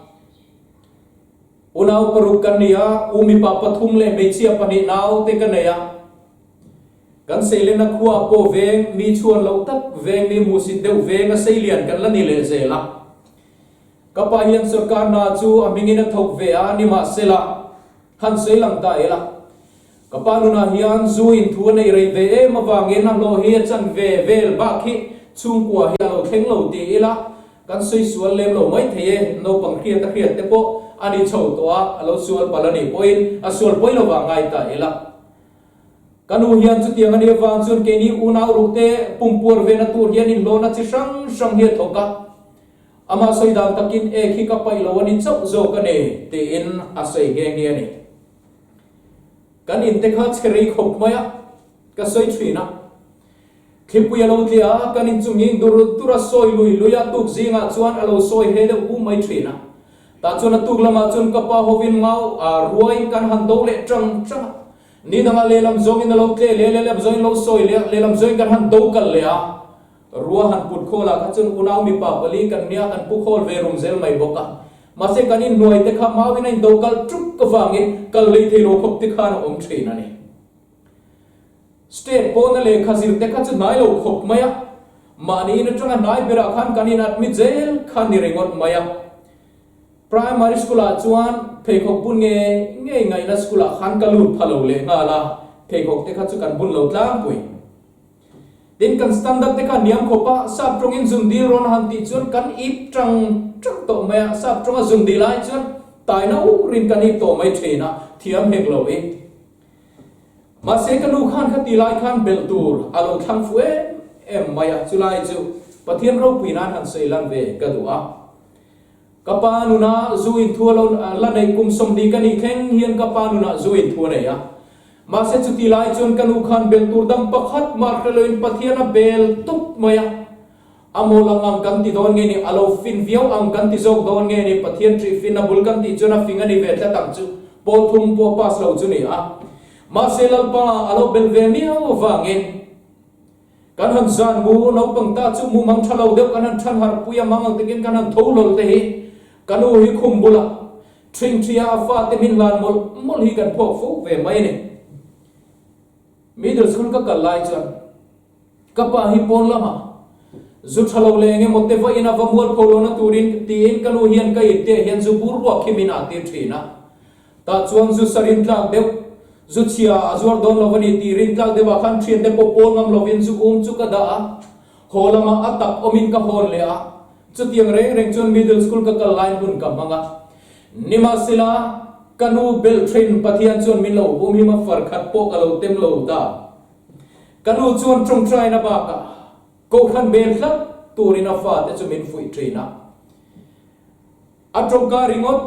Unau paruk kan ni a, u mipa pathum leh hmeichhia pahnih nau te ka nei a. Kan seilena khua pawh veng mi chhuan loh tak veng mi hmuhsit deuh veng a seilian kan la ni leh zel a. Ka pa hian sorkar hna chu a hmingin a thawk ve a nimahsela han sawi lang ta ila. Ka pa nunah hian zu in thu a neih rei ve em avangin a hlawh hi a chan ve vel bak hi chhungkua hi a lo thleng lo ti ila kan sawi sual lem lo mai thei e, naupang hriat a hriat te pawh a ni chho tawh a, a lo sual palh a nih pawhin a sual pawi lovah ngai ta ila. Ka nu hian chutiang a nih avang chuan keini unau ruhte pumpuar vena tur hian inhlawhna chi hrang hrang hi a thawk a. Amah sawi dan takin ek hi ka paih lo a ni chauh zawk a ni, tiin a sawi nghe nghe a ni. Kan inte kha chhe rei khawp mai a, ka sawi thin a. Thlipui a lo tliah a, kan inchunging dur dur a sawi lui lui a, tuk zingah chuan a lo sawi he deuh hu mai thin a. Tah chuan a tuk lamah chuan ka pa hovin ngau a ruaiin kan han do leh tang tang a. Ni dangah lehlam zawngin a lo tle leh a, lehlam zawngin lo sawi leh a, lehlam zawngin kan han do kal leh a. Rua han put khawl ah kha chuan unau mipa pali kan nia kan pu khawl ve rum zel mai bawk a. Mahse kan inhnuai te kha mauin a indo kal tuk avangin kal lei thei lo khawp te khan a awm thin a ni. State pawna lehkha zir te kha chu hnai lo khawp mai a, mahni in atanga hnai berah khan kan in admit zel kha ni ringawt mai a. Primary school ah chuan pheikhawk bun nge ngei ngaihna school ah khan ka lut pha lo leh nghal a, pheikhawk te kha chu kan bun lo tlangpui. Tin, kan standard te kha hniam khawp a, sap tawngin zun dil rawn han tih chuan kan ip tang tang tawh mai a, sap tawnga zun dil ai chuan tai no rin kan ip tawh mai thin a, thiam hek lo i. Mahse ka nu khan kha ti lai khan belh tur a lo thlang fu em em mai a, chulai chu Pathian ropui nan han sawi lan ve ka duh a. Ka pa nunah zu in thu a lo la neih kum 20 ka nih thleng hian ka pa nunah zu in thu a nei a. Mahse chuti lai chuan ka nu khan bel tur dang pakhat mah hre loin Pathian a bel tup mai a. A mawl ang ang kan ti dawn nge ni, a lo fin viau ang kan ti zawk dawn nge ni, Pathian ṭih fin a bul kan tih chuan a fing a ni ve tlat ang chu, pawl thum pawh pass lo chu ni a. Mahse Lalpa a lo bel ve miau avangin. Kan han zan mu, naupang ta chu mu mang tha lo deuh kan han than harh pui a, mang ang takin kan han tho hlawl te hi ka nu hi khum bulah ṭhingṭhia a fate min hlan mawlh mawlh hi kan phawk fo ve mai a ni. Middle school ka kal lai chuan ka pa hi pawn lamah zu tha lo leh eng emaw te va ina va mual pho lohna turin tiin ka nu hian ka ipte hian zu bur ruak hi min ah tir thin a. Tah chuan zu sa rintlak deuh, zu chhia a zuar dawn lo a ni tih rintlak deuhah khan thiante pawh pawl ngam lovin zu um chu ka dah a, haw lamah a tak awmin ka hawn leh a, chutiang reng reng chuan middle school ka kal laiin hun ka hmang a. Nimahsela, ka nu belh thin Pathian chuan min lo humhim a far khat pawh ka lo tem lo ta. Ka nu chuan tawngtaina bakah Kohhran bel tlat turin a fate chu min fuih thin a. A tawngka ringawt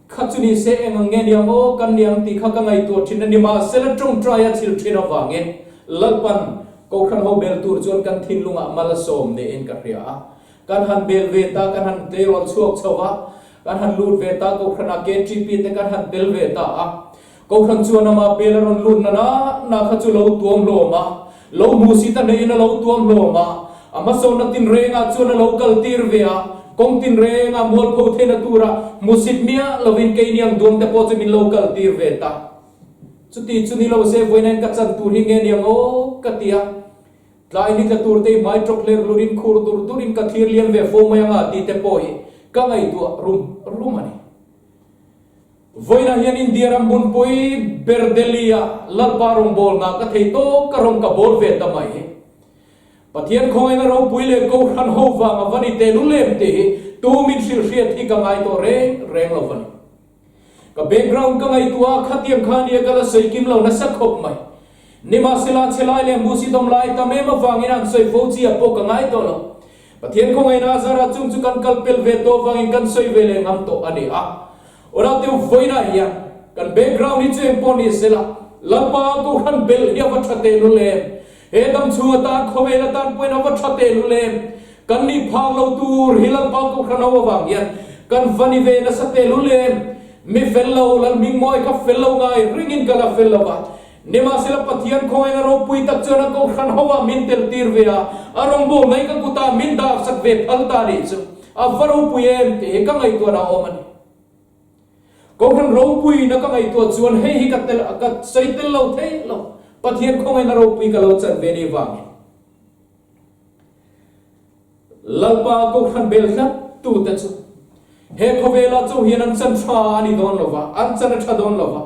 kha chu ni se eng ang nge niang aw kan niang tih kha ka ngaihtuah thin a ni. Mahsela tawngtai a chhil thin avangin Lalpan Kohhran ho bel tur chuan kan thinlungah mal a sawm niin ka hria a. Kan han bel ve ta, kan han tleirawl chhuak chho va, kan han lut ve ta, Kohhranah KTP te kan han tel ve ta a. Kohhran chuan amah bel a rawn lut na na na kha chu lo tuam hlawm a, lo hmu si ta hneiin a lo tuam hlawm a, a hmasawnna tinrengah chuan a lo kal tir ve a, kawng tinrengah mualpho theihna tura hmusit miah lovin keiniang duang te pawh chu min lo kal tir ve ta. Chuti chu ni lo se vawiin ka chan tur hi nge niang aw ka ti a, tlai ni tla tur te i hmai tawk hler hlurin khur dur durin ka thlir liam ve fo mai anga tih te pawh hi ka ngaihtuah rum rum a ni. Vawiinah hian India ram hmunpui ber Delhi-ah Lalpa rawngbawlna ka thei tawk ka rawn ka bawl ve ta mai. Pathian khawngaihna ropui leh Kohhran ho vanga va ni tehlul em tih hi tu min hrilh hriat hi ka ngai tawh reng reng lo va ni. Ka background ka ngaihtuah a, khatiang kha nia ka la sawi kim lo nasa khawp mai. Nimahsela chhe lai leh hmuhsitawm lai tam em avangin an sawi fo chi ah pawh ka ngai tawh lo. Pathian khawngaihna a zarah chung chu kan kal pel ve tawh avangin kan sawi ve leh ngam tawh a ni a. Unau vawiinah hian kan background hi chu eng pawh ni sela, Lalpa Kohhran belh hi a va tha tehlul em? He dam chhung atan, khawvel atan pawhin a va tha tehlul em? Kan nih phak lo tur hi Lalpa Kohhran ho avang hian kan va ni ve nasa tehlul em? Mi fel lo, Lalhmingmawi kha fel lo ngai ringin ka la fel lo va. Nimahsela Pathian khawngaihna ropui tak chuan a Kohhran hovah min tel tir ve a, a rawngbawlna hi ka kutah min dahsak ve phal ta nih chu a va ropui em tih hi ka ngaihtuahna a awm a ni. Kohhran ropuina ka ngaihtuah chuan hei hi ka tel ka sawi tel lo thei lo, Pathian khawngaihna ropui ka lo chan ve ni vangin. Lalpa Kohhran bel tlat tute chu he khawvelah chauh hian an chan tha a ni dawn lo va, an chan a tha dawn lo va.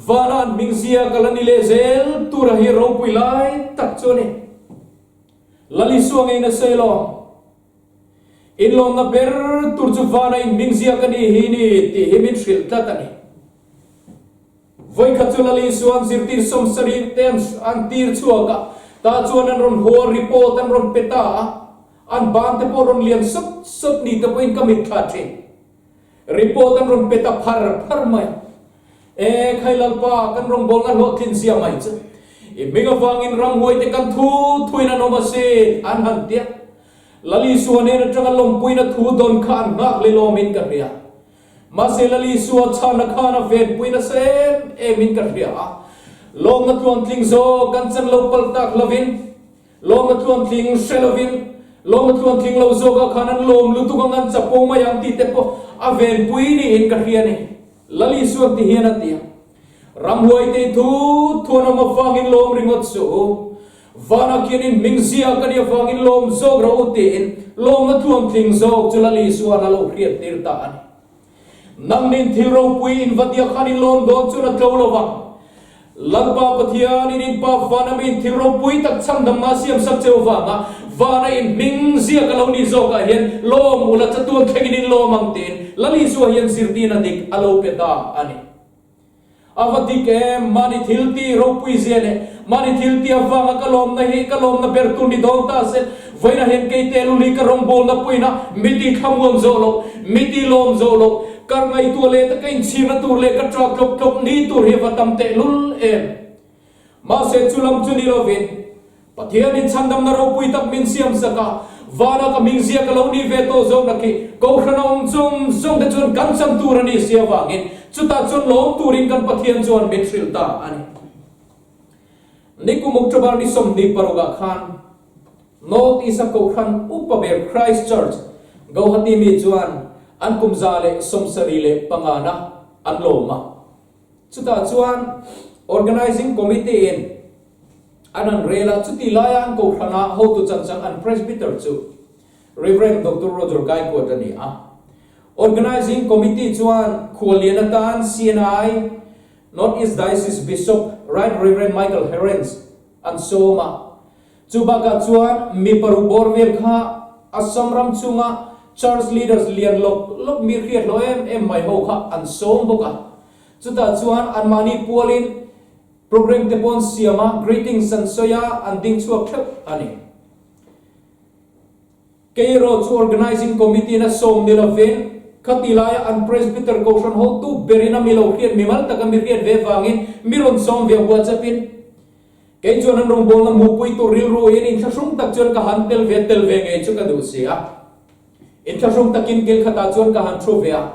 Vana an hming zia ka la ni leh zel tura hi ropui lai tak chu a ni. Lal Isua ngei na sawi lawm. Inlawmna ber tur chu vana in hming zia ka ni hi ni tih hi min hrilh tlat a ni. Vawikhat chu Lal Isuan zirtir 70 te an tir chhuak a, tah chuan an rawn haw a, report an rawn pe ta a, an ban te pawh rawn lian sawt sawt ni te pawhin ka mitthla thin. Report an rawn pe ta phar phar mai. E khai Lalpa, kan rawngbawlna hlawhtlin zia mai chu. I hming avangin ramhuai te kan thu thuin an awm asin, an han tia. Lal Isua nen atanga lawmpuina thu dawn kha an nghak lelawmin ka hria. Mahse Lal Isua chhana khan a venpui nasa em em in ka hria a, lawmna tluantling zawk kan chan lo pal tak lovin, lawmna tluantling hre lovin, lawmna tluantling lo zawkah khan an lawm lutuk ang an chapo mai ang tih te pawh a venpui niin ka hria a ni. Lal Isua ti hian a ti a, Ramhuaite thu thuan awm avangin lawm ringawt suh u, Vanah khianin hming ziak a nih avangin lawm zawk rawh u tiin lawmna tluantling zawk chu Lal Isua'n a lo hriattir ta a ni. Nangnin thil ropui in va tia khan in lawm dawn chuan a tlo lo vang. Lalpa Pathianin in Pa vana miin thil ropui tak chhandamna a siamsak cheu vanga vana in hming ziak a lo nih zawkah hian lawm ula chatuan thlengin in lawm ang tiin Lal Isua hian zirtirna dik a lo pe ta a ni. A va dik em? Mahni thil ti ropui zia leh mahni thil ti avanga ka lawmna hi ka lawmna ber tur ni dawn ta se, vawiinah hian kei tehlul hi ka rawngbawlna puiin a mi ti thlamuan zawh loh, mi ti lawm zawh loh, Kar ngaihtuah leh taka inchhirna tur leh ka ṭah tlawk tlawk ni tur hi va tam tehlul em? Mahse chu lam chu ni lovin, Pathianin chhandamna ropui tak min siamsak a, vana ka hming ziak a lo ni ve tawh zawkna khi Kohhran a awm zawng zawng te chuan kan chan tur a ni si avangin chutah chuan lawm turin kan Pathian chuan min hrilh ta a ni. Nikum October ni 26 ah khan North East a Kohhran upa ber Christ Church, Gauhati mi chuan an kum 75 na an lawm a. Chutah chuan Organising Committee in an han rel a, chuti laia an Kohhrana hotu chanchang an Presbyter chu Rev. Doctor Roger Gaikwad a ni a. Organising Committee chuan khuallian atan CNI North East Diocese Bishop Right Rev. Michael Herens an sawm a. Chu bakah chuan mi paruk bawr vel kha Assam ram chunga Church leaders lian lawk lawk mi hriat hlawh em em mai ho kha an sawm bawk a. Chutah chuan anmahni pualin programme te pawh an siam a, greetings an sawi a, an ding chhuak theuh a ni. Kei erawh chu Organising Committee in a sawm ni lovin, khati laia an Presbyter Kohhran hotu berin a mi lo hriat mimal taka mi hriat ve vangin mi rawn sawm ve WhatsApp in Kei chuan an rawngbawlna hmuhpui tur rilru in inthlahrung tak chuan ka han tel ve tel ve ngei chu ka duh si a. Inthlahrung takin kil khatah chuan ka han thu ve a.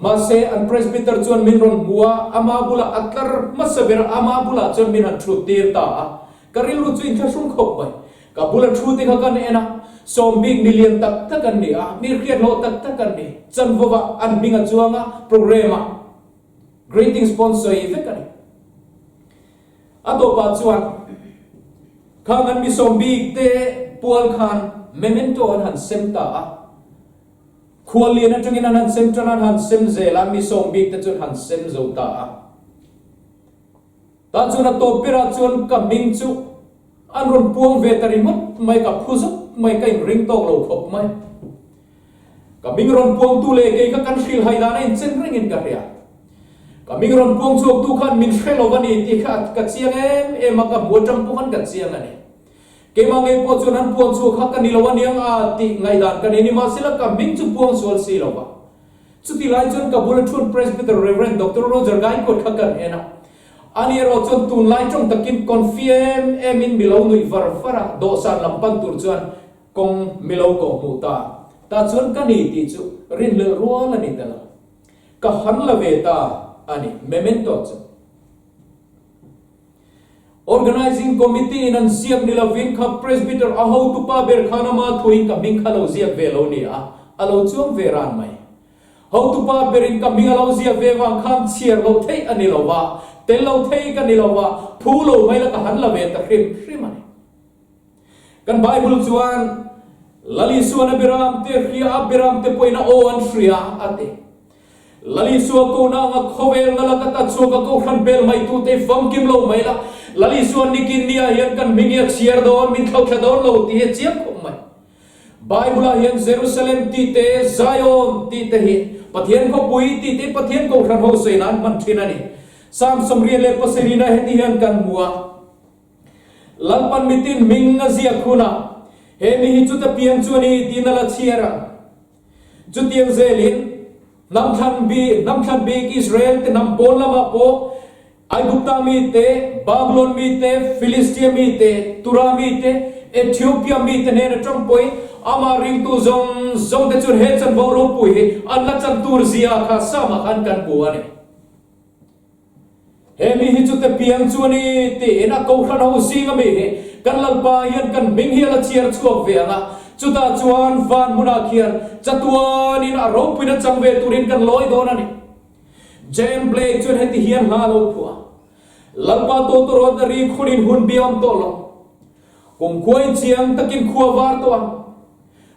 Mahse, an presbyter chuan min rawn hmu a, ama bulah a tlar hmasa ber a, ama bulah chuan min han thut tir ta a. Ka rilru chu inthlahrung khawp mai. Ka bula thu te kha kan en a, sawm bik mi lian tak tak an ni a, mi hriathlawh tak tak an ni. Chanvova an hming a chuang a, programme ah greetings pawn sawi vek a ni. A tawpah chuan khang an misawm bik te pual khan memento an han sem ta a, khuallian atangin an han sem tan an han sem zel a, misawm bik te chuan han sem zo ta a. Tah chuan a tawp berah chuan ka hming chu an rawn puang ve ta ringawt mai, ka phu zuk mai, ka inring tawk lo khawp mai. Ka hming rawn puangtu leh kei kha kan hrilhhai dan a inchen rengin ka hria. Ka hming rawn puang chhuaktu khan min hre lo a ni tih kha ka chiang em em a, ka hmu atang pawh khan ka chiang a ni. Keimah ngei pawh chuan an puang chhuak kha ka ni lo a niang a tih ngaihdan ka nei ni mahsela ka hming chu puang sual si lo va. Chuti lai chuan ka bula thun Presbyter Rev. Doctor Roger Gaikwad kha kan en a. Ani erawh chuan tunlai tawng takin confi em emin mi lo nuih var var a, dawhsan lam pan tur chuan Kawng milo kawh hmuh ta ta chuan ka ni tih chu rinhlelh rual a ni ta lo. Ka han la ve ta a ni, memento chu. Organising Committee in an ziak ni lovin kha Presbyter a hotupa ber khan ama thuin ka hming kha lo ziak ve lo ni a, a lo chuang ve ran mai. Hotupa berin ka hming a lo ziak ve vang khan chhiar loh theih a ni lo va, tel lo thei ka ni lo va, phu lo mai la ka han la ve ta hrim hrim a ni. Kan Bible chuan, Lal Isuan a biram te hria a, biram te pawhin a aw an hria, a ti. Lal Isua kohna anga khawvel na laka ta chhuak a kohhran bel mai tu te famkim lo mai la, Lal Isuan nikin nia hian kan hming hi a chhiar dawn, min thlauhthla dawn lo tih hi a chiang khawp mai. Bible ah hian Jerusalem tih te, Zion tih te hi Pathian khawpui tih te Pathian kohhran ho sawi nan hman thin a ni. Psalm 77 ah heti hian kan hmu a. Lalpan mitin hming a ziak hunah, He mi hi chuta piang chu a ni tiin a la chhiar ang. Chutiang zelin, hnam thlan bik, hnam thlan bik Israel te hnam pawn lamah pawh Aigupta mi te, Babylon mi te, Philistia mi te, Tura mi te, Ethiopia mi te hnen atang pawhin amah ringtu zawng zawng te chuan he chanvo ropui hi an la chan tur zia kha Psalm-ah khan kan hmu a ni. He mi hi chute piang chu a ni tiin a kohhran ho zing a mi hi kan Lalpa hian kan hming hi a la chhiar chhuak ve ang a, chutah chuan van hmunah khian chatuanin a ropuina chang ve turin kan lawi dawn a ni. J.M. Blake chuan heti hian hla a lo phuah a, Lalpa tawtawrawt a ri khunin hun bi a awm tawh lo. Kumkhua in chiang takin khua var tawh ang.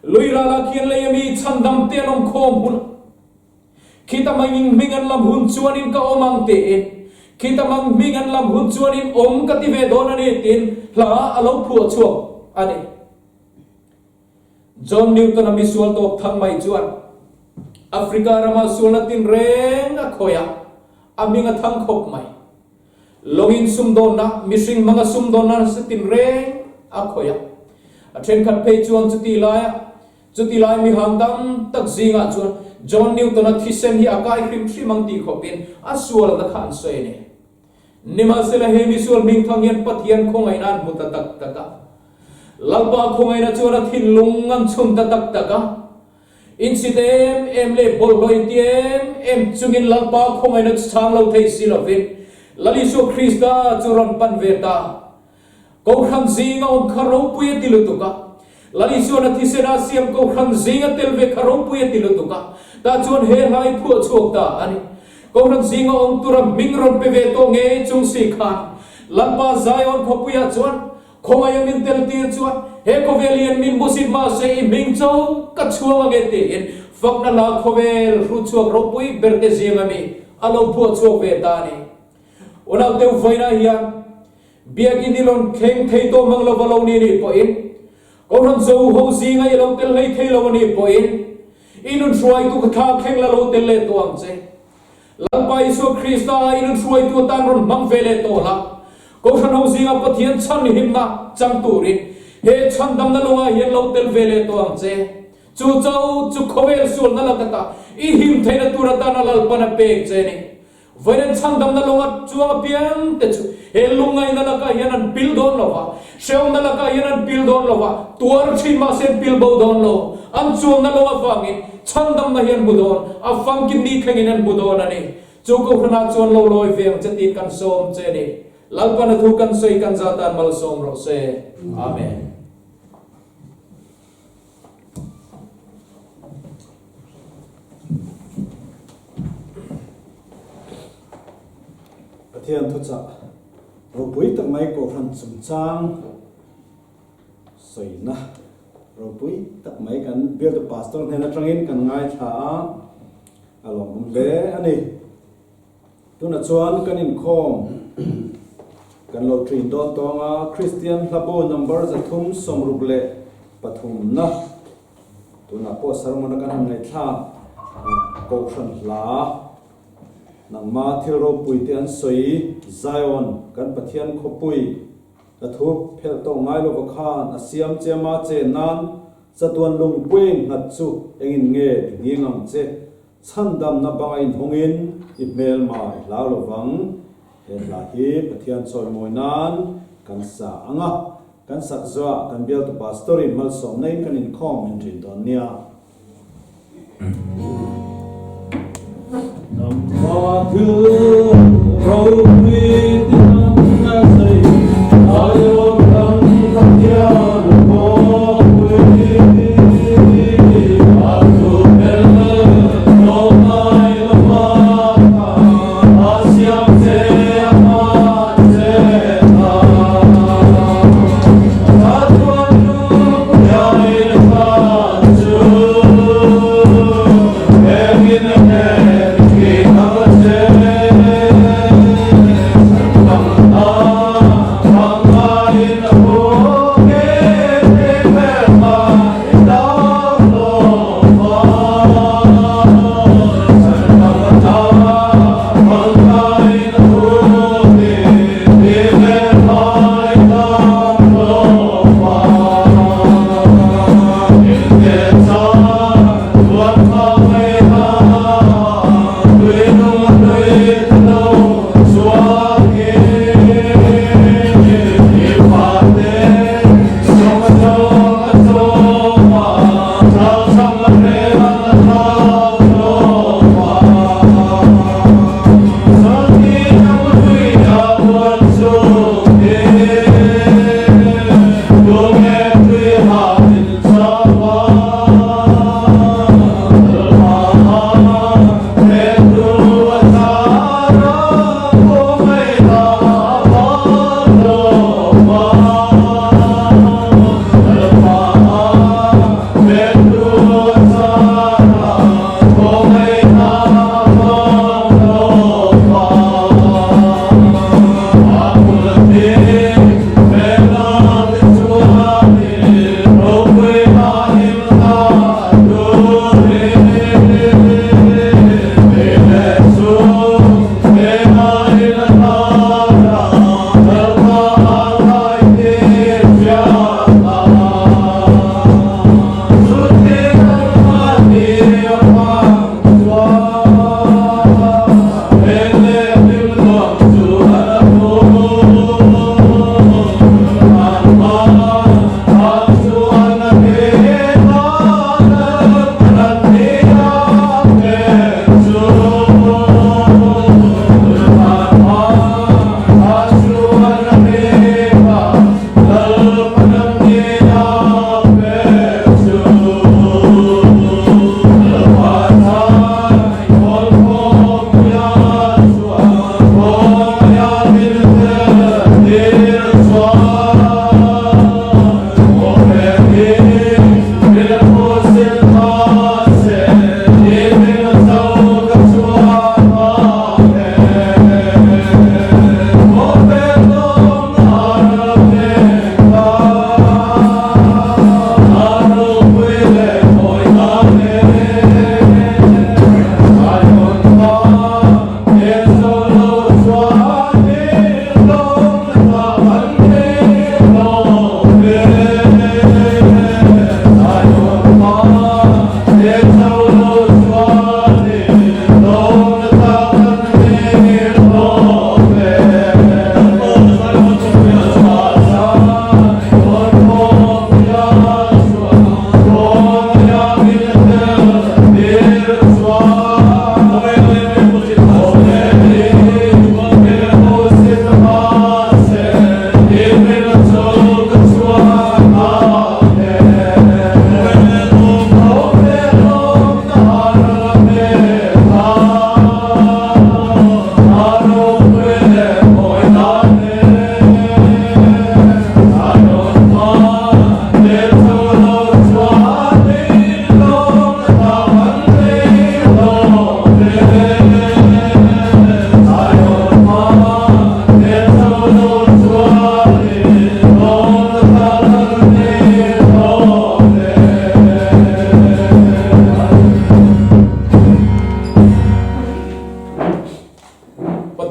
Lui ralah khian lei a mi chhandam te an awm khawm hunah. Khita mei ning hming an lam hun chuanin ka awm ang tiin. Khita mang hming an lam hun chuanin awm ka ti ve dawn a ni tiin hla a lo phuah chhuak a ni. John Newton-a misual tawp thang mai chuan Africa rama sualna tinreng a khawih a, a hming a thang khawp mai. Lawngin sumdawnna, mihring hmanga sumdawnna nasa tinreng a khawih a. A thenkhat phei chuan chuti laia chuti lai mihang tam tak zingah chuan John Newton-a thisen hi a kai hrim hrim ang tih khawpin a sualna kha an sawi a ni. Nimahsela he misual hmingthang hian Pathian khawngaihna an hmu ta tak tak a. Lalpa khawngaihna chuan a thinlung an chhun ta tak tak a. Insit em em leh bawlhhlawh inti em em chungin Lalpa khawngaihna chu chhang lo thei si lovin Lal Isua Krista chu rawn pan ve ta. Kohhran zinga awm kha ropui a ti lutuk a. Lal Isuan a thisen a siam Kohhran zinga tel ve kha ropui a ti lutuk a. Tah chuan he hla i phuah chhuak ta a ni. Kohhran zinga awm tura hming rawn pe ve tawh ngei chung si khan Lalpa Zion khawpuiah chuan Khawngaih min tel tir chuan he khawvel hian min hmusit mahse i hming cho ka chhuang ange tiin fakna hla khawvel hru chhuak ropui ber te zing ami a lo phuah chhuak ve ta a ni. Unau teu vawiinah hian Biakin i rawn thleng thei tawh mang lova lo ni nih pawhin Kohhran zo ho zinga i lo tel hlei thei lo a nih pawhin i nun hruaitu kha thla thleng la lo tel leh tawh ang che. Lalpa Isua Krista a in hruaitu atan rawn hmang ve leh tawh la, Kohhran ho zinga Pathian chhan himna chang turin he chhandamna lungah hian lo tel ve leh tawh ang che. Chu cho chu khawvel sualna lakata i him theihna tur atana Lalpan a pek che ni. Vawiin chhandamna lunga chuang apiang te chu he lungngaihna lakah hian an pil dawn lo va, hrehawmna lakah hian an pil dawn lo va, tuar thin mahse an pil bo dawn lo. An chuanna lung avangin Chhandamna hi an hmu dawn, a famkim ni thlengin an hmu dawn a ni. Chu Kohhranah chuan lo lawi ve ang che tiin kan sawm che a ni. Lalpan a thu kan sawi kan za tan malsawm rawh se. Amen. Pathian thuchah ropui tak mai Kohhran chungchang Sawina ropui tak mai kan bialtu pastor hnen atangin kan ngaithla a, a lawmawm hle a ni. Tunah chuan kan inkhawm kan lo ṭin dawn tawng a, Kristian hlabu number 363 na tunah pawh sermon a kan han ngaihthlak Kohhran hla nangma thil ropui te an sawi Zion kan Pathian khawpui A thu phelh tawh ngai lova khan a siam che ma che nan chatuan lungpui nghat chu engin nge ti nghing ang che? Chhandamna banga inhawngin i hmelma i hlau lovang. He hla hi Pathian chawimawi nan kan sa ang a, kan sak zuah kan bialtu pastor-in malsawmna in kan inkhawm min ṭin dawn nia.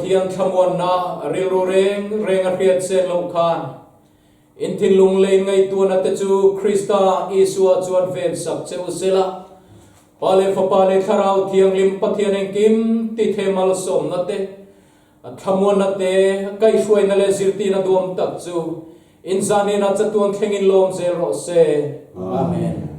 Pathian thlamuanna rilru reng reng a hriat sen loh khan in thinlung leh in ngaihtuahna te chu Krista Isua chuan vensak che u sela, Pa leh Fapa leh Thlarau Thianghlim Pathian engkim tithe malsawmna te, a thlamuanna te, kaihhruaina leh zirtirna duam tak chu in zanina chatuan thlengin lawm zel rawh se. Amen.